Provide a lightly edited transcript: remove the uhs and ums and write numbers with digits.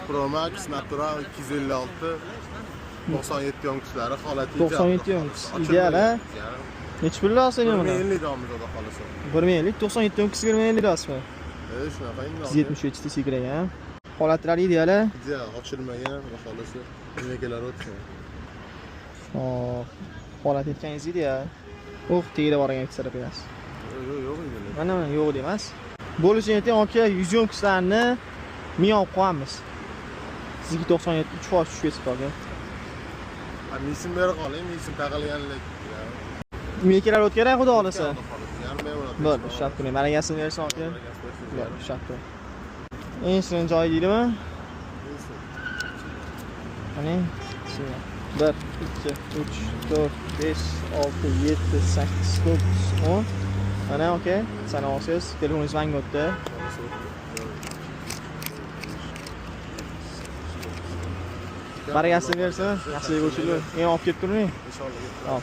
Pro Max Natural 256 97 yonkslari holati 97 yonks, ideal, ha? Nechi pul olsa Bir buni? ming ellik olamiz, xudo xohlasa. 1 ming 50, 97 yonkisi 1 ming 50 rasmi. Shunaqa endi. 173 ta kirgan. Holatlari ideal, a? Ideal, ochilmagan, xudo xohlasa. Nimalar o'tgan. Hop. Holat aytganingiz ideal. Oh, tagida bor ekan bitta berasiz. Yo'q, yo'q endi. Mana yo'q demas. Bo'lishini ayting aka, 100 yonkislarni 1000 olib qo'yamiz. Sizniki 97 3% tushib ketibdi aka. Ha, 1000 so'm bera qoling, 1000 so'm taqilganlik. Mekelar o'tgan, xudo xohlasa. Xudo xohlasa, yarim ming bo'ladi. Bo'ldi, ushlab turing. Barakasini bersin aka. Bo'ldi, ushlab turing. Eng shirin joyi deydimi? Qani? Bismillah. 1, 2, 3, 4, 5, 6, 7, 8, 9, 10. Mana aka, sanab olsangiz, telefoningiz manga o'tdi. Barakasini bersin. Yaxshilik bo'lsin. Endi olib kelib turing. Inshaalloh. Hop.